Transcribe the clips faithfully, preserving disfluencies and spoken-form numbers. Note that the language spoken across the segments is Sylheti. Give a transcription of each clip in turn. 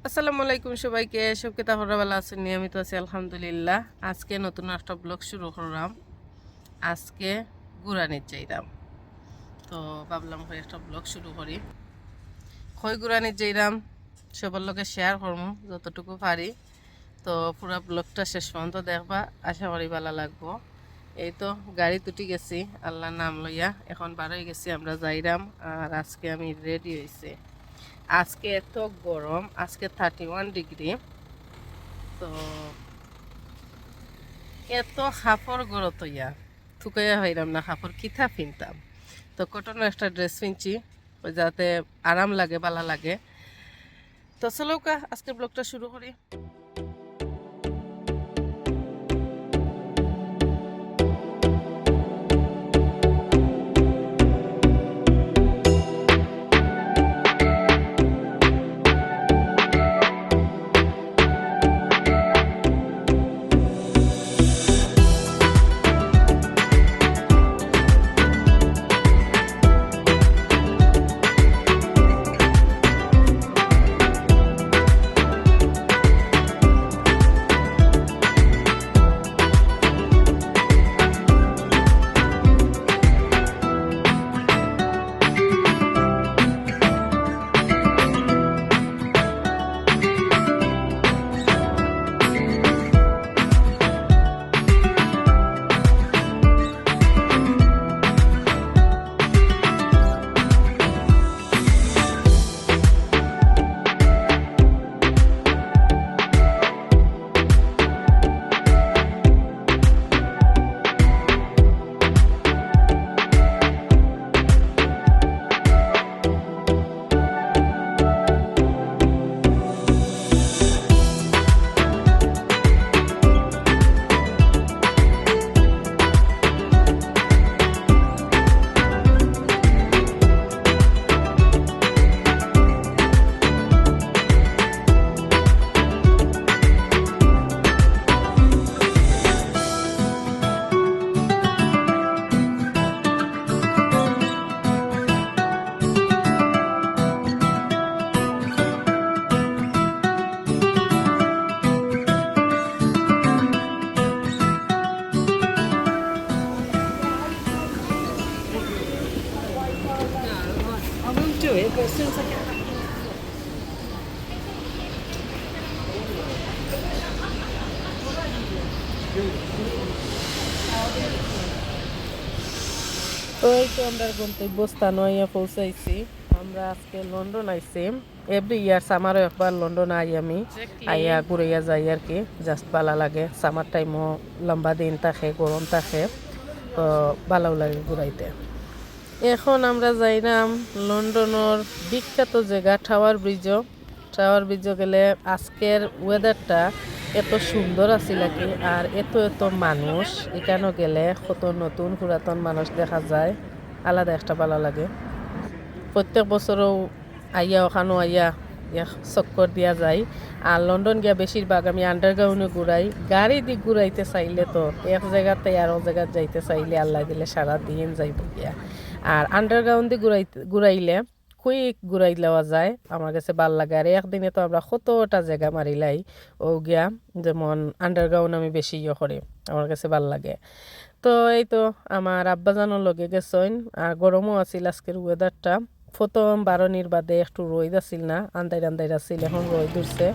আসসালামু আলাইকুম সবাইকে, সব কিতা খবর, ভালা আছইন নি? আমি তো আছি আলহামদুলিল্লাহ। আজকে নতুন একটা ব্লগ শুরু করলাম। আজকে ঘুরানিত যাইরাম, তো ভাবলাম কই একটা ব্লগ শুরু করি। কই ঘুরানিত যাইরাম, সবার লগে শেয়ার করমু যতটুকু পারি। তো পুরা ব্লগটা শেষ পর্যন্ত দেখবা, আশা করি ভালা লাগবো। এই তো গাড়িত উঠি গেছি আল্লাহর নাম লইয়া, এখন বার অই গেছি আমরা যাইরাম। আর আজকে আমি রেডি অইছি। আজকে এত গরম, আজকে থার্টি ওয়ান ডিগ্রি। তো এত কাপড় ঘরো থইয়া থুকাইয়া পাইরাম না, কাপড় কিতা পিনতাম। তো কটনর একটা ড্রেস পিনছি, ওই যাতে আরাম লাগে, ভালা লাগে। তো চলউক্কা, আজকের ব্লগটা শুরু করি। তো এই তো আমরা গন্তব্যস্থানো আইয়া পৌঁছাইছি। আমরা আজকে লন্ডন আইছি। Every year summer-ও একবার লন্ডন আই আমি। আইয়া ঘুরাইয়া যাই আর কি, just ভালা লাগে। Summer time-ও লম্বা দিন থাকে, গরম থাকে, তো ভালাও লাগে ঘুরাইতে। এখন আমরা যাইরাম লন্ডনর বিখ্যাত জাগা টাওয়ার ব্রিজও। টাওয়ার ব্রিজও গেলে আজকের weather-টা এত সুন্দর আছিল আর কি, আর এত এত মানুষ। ইকানো গেলে কত নতুন পুরাতন মানুষ দেখা যায়, আলাদা একটা ভালা লাগে। প্রত্যেক বছরও আইয়া, ওখানো আইয়া এক চক্কর দিয়া যাই। আর লন্ডন গিয়া বেশিরভাগ আমি underground-এ ঘুরাই। গাড়িদি ঘুরাইতে চাইলে তো এক জাগাত থাকি আরক জাগাত যাইতে চাইলে আল্লায় দিলে সারা দিন যাইবো গিয়া। আর underground-দি ঘুরাইতে, ঘুরাইলে quick ঘুরাই লওয়া যায়, আমার গেছে ভালা লাগে। আর একদিনে তো আমরা কতটা জাগা মারিলাই, অউ গিয়া যেমন underground আমি বেশি ইয়ে করি, আমার গেছে ভালা লাগে। তো এই তো আমার আব্বাজানও লগে গেছইন, আর গরমও আছিল আজকের weather-টা। প্রথম বারনির বাদে একটু রইদ আছিল না, আন্দাইর আন্দাইর আছিল, এখন রইদ উঠছে,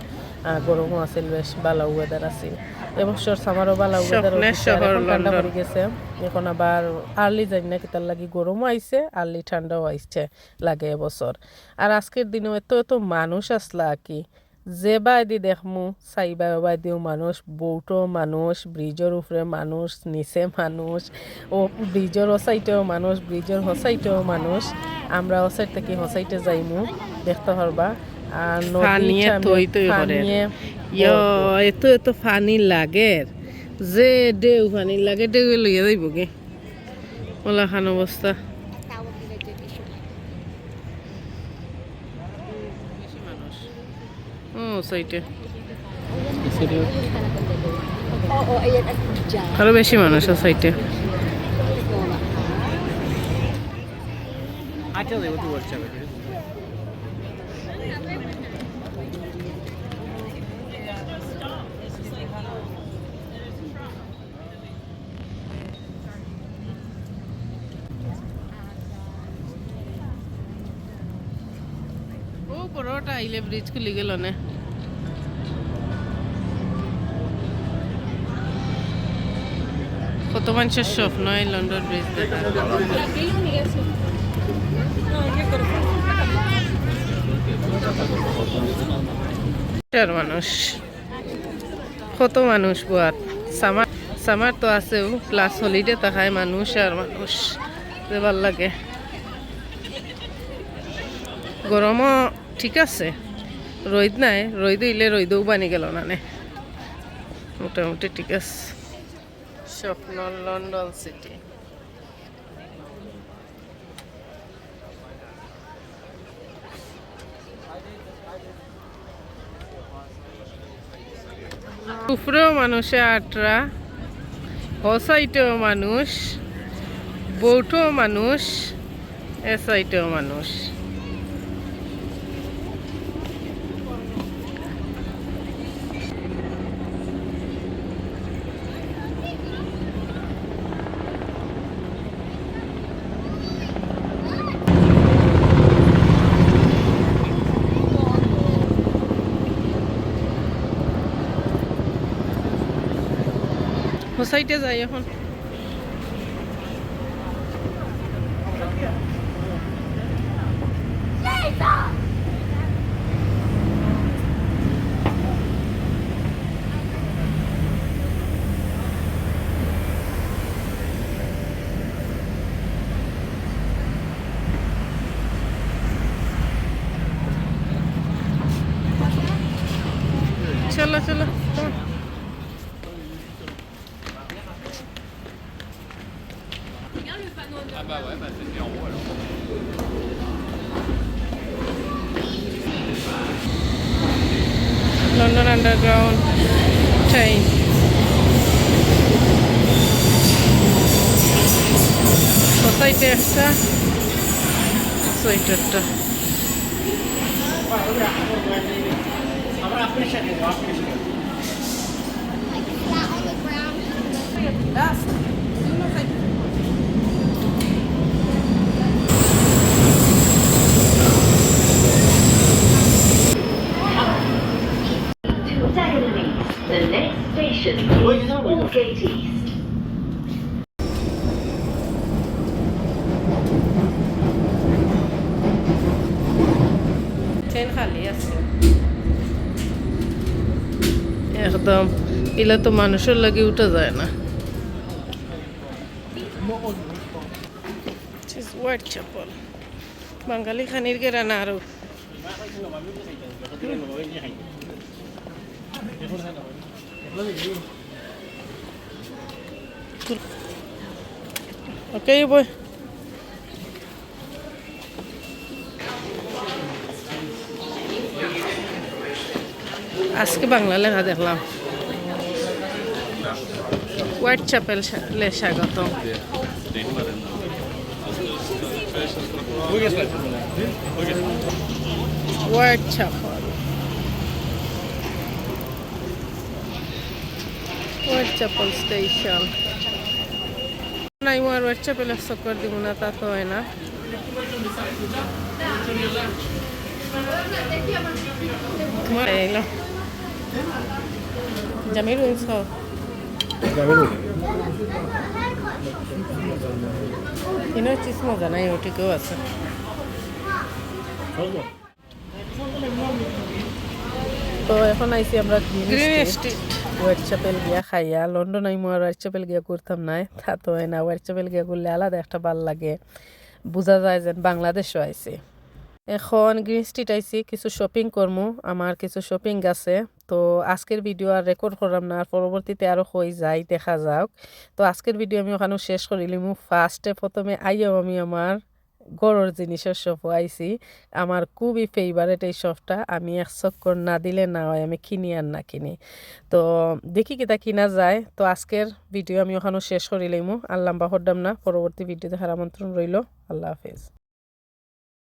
আর গরমও আছিল, বেশ ভালা weather আছিল। এবছর summer-ও ভালা weather স্বপ্নের অইছে, আর শহর এখন ঠান্ডা লন্ডন। পড়ি গেছে। এখন আবার early জানি না কিতার লাগি গরমও আইছে, early ঠান্ডাও আইছে লাগে এবছর। আর আজকের দিনও এত এত মানুষ আছলা কি, যেবায়দি দেখমু, চাইবায় ওবায়দিও মানুষ, boat-ও মানুষ, ব্রিজর উপরে মানুষ, নিচে মানুষ, ও ব্রিজর ও side-এও মানুষ, ব্রিজর হ side-এও মানুষ। আমরা ও side থাকি হ side-এ যাইমু, দেখতা পারবা। আর নদী পানিয়ে থই থই করের। পানিয়ে ইয়ো, ভরপুর। এত এত পানি লাগের, যে ঢেউ পানি লাগে, ঢেউয়ে লইয়া যাইবোগি। অলাখান অবস্থা। ও, side-এ। আরো বেশি মানুষ আছে side-এ। আচ্ছা, দেখো, তুই বলছে। আইলে ব্রিজ খুলি গেল নে। কত মানুষের স্বপ্ন এই লন্ডন ব্রিজ দেখা। মানুষ, কত মানুষ বুয়াত। সামার, সামার তো আছেও, প্লাস হলিডে থাকায় মানুষ আর মানুষ, যে ভালা লাগে। গরমও ঠিক আছে, রইদ নাই, রইদ অইলে রইদও বানি গেল না নে, মোটামুটি ঠিক আছে। স্বপ্ন লন্ডন সিটি। উপরেও মানুষে আটরা, ও সাইডেও মানুষ, বউঠেও মানুষ, এ সাইডেও মানুষ। ও সাইডে যাই এখন। চলো, চলো। London Underground train. সোসাইটি একটা, সোসাইটি একটা। The next station is Aldgate East. Train খালি আছে একদম। ইলা তো মানুষর লাগি উঠা যায় না। This is Whitechapel। বাঙালি খানির গেরা না আরো। Okay, boy. আজকে বাংলা লেখা দেখলাম। হোয়াইট চ্যাপেল সা-, লে স্বাগতম। Whitechapel. Whitechapel station. নাই, মু আর হোয়াইট চ্যাপেল এক চক্কর দিমু না, তা তো অয় না। তোমার এই লো। জামির উইন্স খাও। জামির উইন্স। ইনো চিজ মজা নাই, ওটিকেও আছে। তো এখন আইছি আমরা green green street. Street. Whitechapel গিয়া খাইয়া, লন্ডন আইমু আর হোয়াইট চ্যাপেল গিয়া ঘুরতাম নায়, তা তো অয় না। হোয়াইট চ্যাপেল গিয়া ঘুরলে আলাদা একটা ভালা লাগে, বুঝা যায় যেন বাংলাদেশও আইছি। এখন গ্রিন স্ট্রিট আইছি, কিছু শপিং করমু, আমার কিছু শপিং আছে। তো আজকের ভিডিও আর রেকর্ড করলাম না, আর পরবর্তীতে আরো কই যাই দেখা যাউক। তো আজকের ভিডিও আমি ওখানেও শেষ করিলিমু। ফার্স্টে প্রথমে আইয়াও আমি আমার ঘরর জিনিসর শপও আইছি। আমার খুবই ফেভারিট এই শপটা, আমি এক চক্কর না দিলে না অয়, আমি কিনি আর না কিনি। তো দেখি কিতা কিনা যায়। তো আজকের ভিডিও আমি ওখানেও শেষ করিলিমু, আর লম্বা করতাম না। পরবর্তী ভিডিও দেখার আমন্ত্রণ রইলো। আল্লাহ হাফেজ।